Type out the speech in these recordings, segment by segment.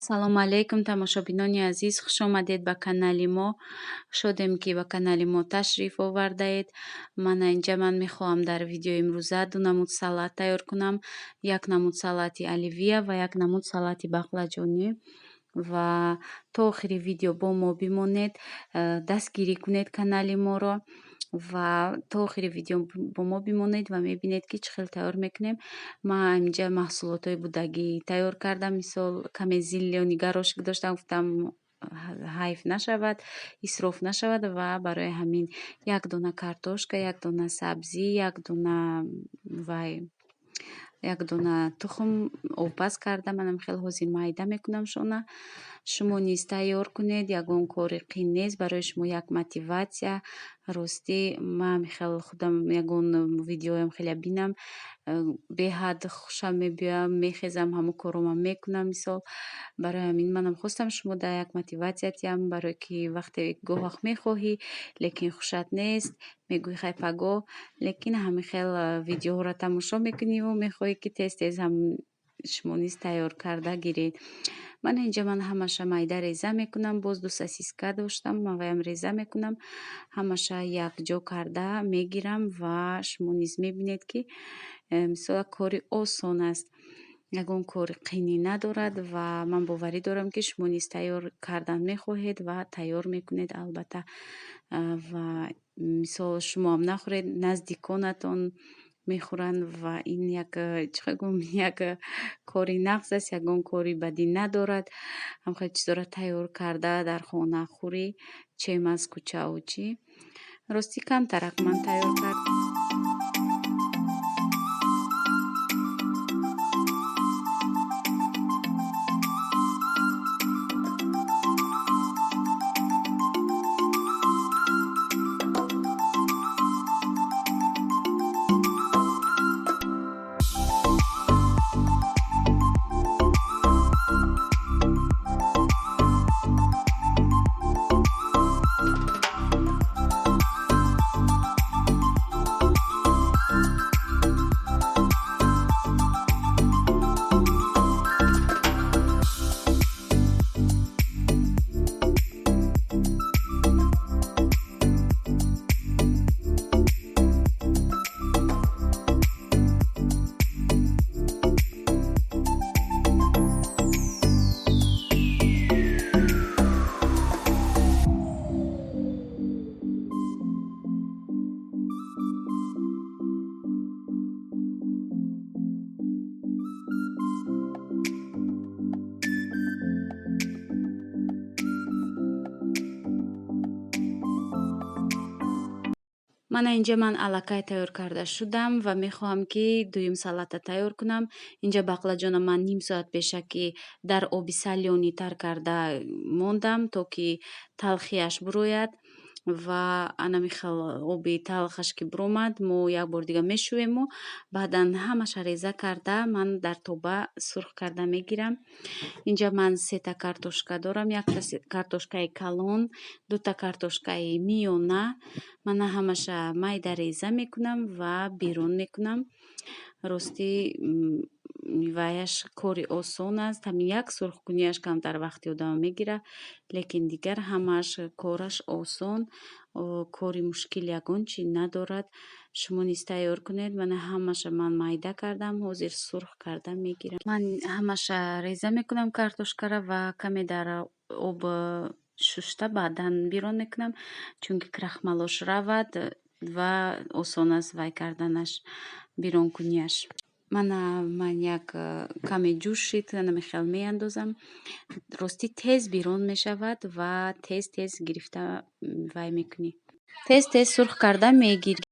Салому алейкум, тамошобинони азиз, хуш омадед ба канали мо. Шодем, ки ба канали мо ташриф овардаед. Мана инҷа ман мехоҳам дар видеои имрӯза ду намуд салат тайёр кунам: як намуд салати оливия ва як намуд салати бақлаҷонӣ. Ва то охири видео бо мо бимонед, дастгирӣ кунед канали моро ва то охири видео бо мо бимонед ва мебинед, ки чӣ хел тайёр мекунем. Ман инҷа маҳсулотҳои будагӣ тайёр кардам. Мисол, каме зелёный горошек доштам, гуфтам, ҳайф нашавад, исроф нашавад, ва барои ҳамин як дона картошка, як дона сабзӣ, як дона вай, як дона тухм обпаз кардам. Манам хел ҳозир майда мекунам шона. Шумо низ тайёр кунед, ягон кори қин нест, барои шумо як мотиватсия. Ростӣ, ман хел худам ягон видеоям хеле бинам, беҳад хушам мебиёям, мехезам, ҳамон корро мекунам. Мисол, барои ҳамин манам хостам шумо да як мотиватсия диҳам, барое ки вақте гоҳ вақт мехоҳӣ, лекин хушат нест, мегӯӣ, хай, пагоҳ, лекин ҳамин хел видеоҳоро тамошо мекуниву мехоҳӣ, ки тез тез ҳам шумо низ тайёр карда гиред. Мана инҷа ман ҳамаша майда реза мекунам. Боз ду сосиска доштам, ман ваям реза мекунам. Ҳамаша якҷо карда мегирам ва шумо низ мебинед, ки мисол, кори осон аст, ягон кори қинӣ надорад ва ман боварӣ дорам, ки шумо низ тайёр кардан мехоҳед ва тайёр мекунед, албатта. Ва мисол, шумоам нахӯред, наздиконатон мехӯранд ва ин як, чӣ гӯм, як кори нағз аст, ягон кори бадӣ надорад. Ҳамхел чизоро тайёр карда дар хона хӯрӣ, чем аз кӯчаву чӣ. Ростӣ, камтарак ман тайёр кардам. Мана инҷа ман аллакай тайёр карда шудам ва мехоҳам, ки дуюм салата тайёр кунам. Инҷа бақлаҷона ман ним соат пешакӣ дар оби солёный тар карда мондам, то ки талхияш бурояд. Ва анами хел оби талхаш ки буромад, мо як бор дига мешӯему баъдан ҳамаша реза карда, ман дар тоба сурх карда мегирам. Инҷа ман сета картошка дорам: якта картошкаи калон, дута картошкаи миёна. Мана ҳамаша майда реза мекунам ва берун мекунам. Ростӣ, ваяш кори осон аст, ҳамин як сурхкунияш камтар вақти одама мегирад, лекин дигар ҳамааш кораш осон, кори мушкил ягон чи надорад. Шумо низ тайёр кунед. Мана ҳамаша ман майда кардам, ҳозир сурх карда мегирам. Ман ҳамаша реза мекунам картошкара ва каме дар об шушта, баъдан бирон мекунам, чунки крахмалош равад ва осон аст вай карданаш, биронкунияш. Мана ман як каме ҷӯшид, анами хел меандозам. Ростӣ, тез бирон мешавад ва тез тез гирифта вай мекунӣ, тез тез сурх карда мегирӣ.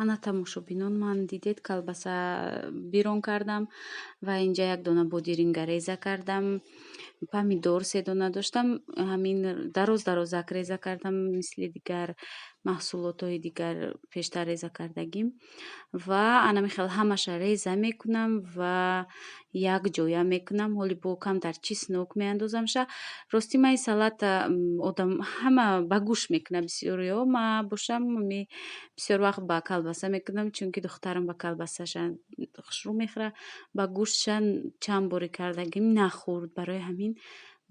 Ана, тамошобинон, ман, дидед, колбаса бирон кардам ва инҷа як дона бодиринга реза кардам, помидор се дона доштам, ҳамин дароз дарозак реза кардам, мисли дигар маҳсулотҳои дигар пештар реза кардагим. Ва анами хел ҳамаша реза мекунам ва якҷоя мекунам. Ҳоли бо камтар чеснок меандозамша. Рости, ман ин салата одам ҳама ба гӯшт мекунад бисёриҳо, ма бошам бисёр вақт ба колбаса мекунам, чунки духтарам ба колбасаша хушрӯ мехӯрад. Ба гӯштша чанд боре кардагим, нахӯрд. Барои ҳамин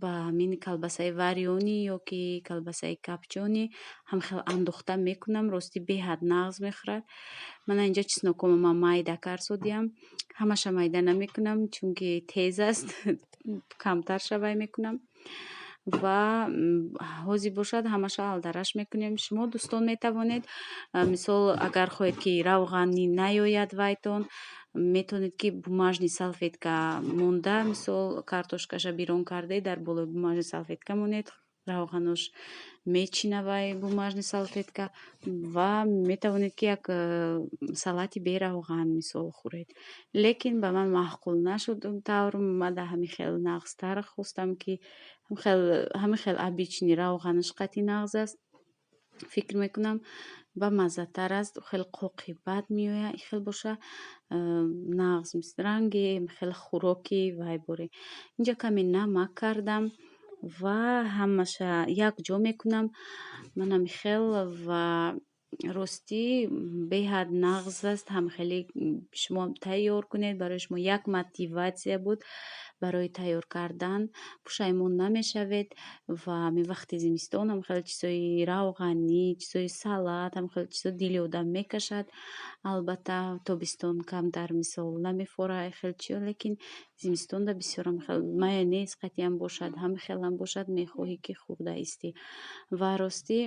ба ҳамин колбасаи варёный ё ки колбасаи копчёный ҳам хел андохта мекунам. Ростӣ, беҳад нағз мехӯрад. Мана инҷа чеснокомо ман майда карсодиям. Ҳамаша майда намекунам, чунки тез аст, камтар шавай мекунам. Ва ҳозир бошад, ҳамаша алдараш мекунем. Шумо, дӯстон, метавонед, мисол, агар хоҳед, ки равғанӣ наёяд вайтон, метавонед, ки бумажный салфетка монда, мисол, картошкаша бирон кардаед, дар болои бумажный салфетка монед, равғанош мечина вай бумажный салфетка, ва метавонед, ки як салати беравған, мисол, хӯред. Лекин ба ман маъқул нашуд он тавр. Ман дар ҳамин хел нағзтар хостам, ки ҳамин хел обычный равғанаш қатъи нағз аст, фикр мекунам, ба маззатар аст. Хеле қоқи бад меояд. Ин хел боша, нағз, ранги хеле хӯроки вай боре. Инҷа каме намак кардам ва ҳамаша якҷо мекунам. Ман ҳамин хел. Ва ростӣ, беҳад нағз аст. Ҳам хеле шумо тайёр кунед, барои шумо як мотивация буд барои тайёр кардан, пушаймон намешавед. Ва ҳамин вақти зимистон ҳам хеле чизҳои равғанӣ, чизҳои салат, ҳам хеле чизҳо дили одам мекашад. Албатта, тобистон камтар, мисол, намефора хеле чиё, лекин зимистонда бисёрам хел майонез қатъиам бошад, ҳам хелам бошад, мехоҳӣ, ки хӯрда истӣ. Ва ростӣ,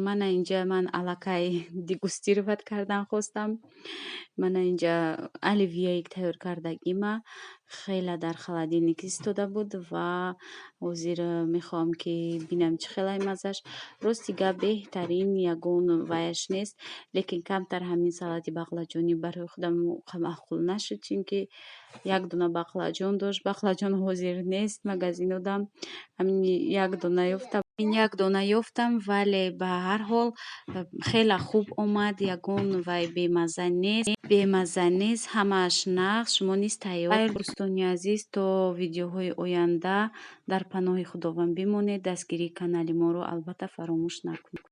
мана инҷа ман аллакай дегустировать кардан хостам. Мана инҷа оливьеи тайёр кардагима хеле дар холодильник истода буд ва ҳозир мехоҳам, ки бинам, чӣ хелай маззаш. Рости гап, беҳтарин, ягон ваяш нест, лекин камтар ҳамин салати бақлаҷонӣ барои худам маъқул нашуд, чунки як дона бақлаҷон дошт. Бақлаҷон ҳозир нест магазинодам, ҳамин як дона ёфтам, як дона ёфтам, вале ба ҳар ҳол хеле хуб омад. Ягон вай бемазза нест, бемазза нест, ҳамааш нағз. Шумо низ тайёр. Хайр, дӯстони азиз, то видеоҳои оянда дар паноҳи Худованд бимонед. Дастгирии канали моро, албатта, фаромӯш накунед.